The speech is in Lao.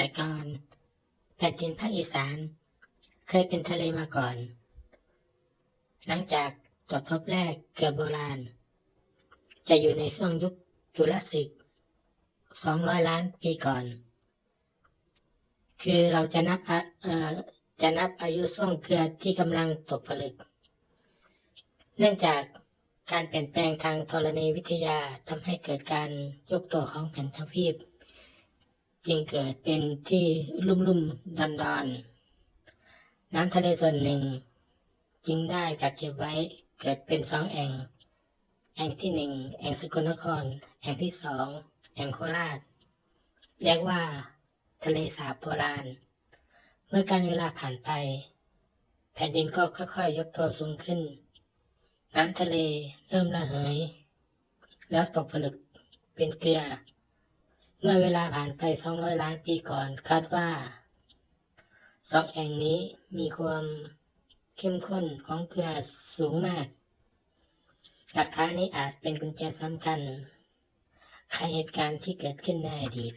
ແຕ່ກ່ອນ ແຜ່ນດິນພາກອີສານເຄີຍເປັນທະເລມາກ່ອນ. ຫຼັງຈາກກວດພົບແຮ່ເກືອໂບລານ ຈະຢູ່ໃນຊ່ວງຍຸກຈຸລະສິກ ສອງຮ້ອຍລ້ານປີກ່ອນ ຄືເຮົາຈະນັບ ອາ ເອີ ຈະນັບອາຍຸຊ່ວງເກືອທີ່ກຳລັງຕົກຜະລຶກ. ເນື່ອງຈາກການປ່ຽນແປງທາງທໍລະນີວິທະຍາ ທຳໃຫ້ເກີດການຍຸບໂຕຂອງແຜ່ນທະວີບ ຈຶ່ງເກີດເປັນທີ່ລຸ່ມໆດອນໆ. ນ້ຳທະເລສ່ວນໜຶ່ງຈຶ່ງໄດ້ກັກເກັບໄວ້ເກີດເປັນສອງແອ່ງ, ແອ່ງທີໜຶ່ງ ແອ່ງສະກົນນະຄອນ, ແອ່ງທີສອງ ແອ່ງໂຄລາດ, ຮຽກວ່າທະເລສາບໂບລານ. ເມື່ອການເວລາຜ່ານໄປ ແຜ່ນດິນກໍຄ່ອຍໆຍົກຕົວສູງຂຶ້ນ. ນ້ຳທະເລເລີ່ມລະເຫີຍ ແລ້ວຕົກຜະລຶກເປັນເກືອ. ເມື່ອເວລາຜ່ານໄປສອງຮ້ອຍລ້ານປີກ່ອນ, ຄາດວ່າສອງແອ່ງນີ້ມີຄວາມເຂັ້ມຂຸ້ນຂອງເກືອສູງມາກ. ຫຼັກຖານນີ້ອາດເປັນກຸນແຈສຳຄັນ ໃນເຫດການທີ່ເກີດຂຶ້ນໃນອະດີດ.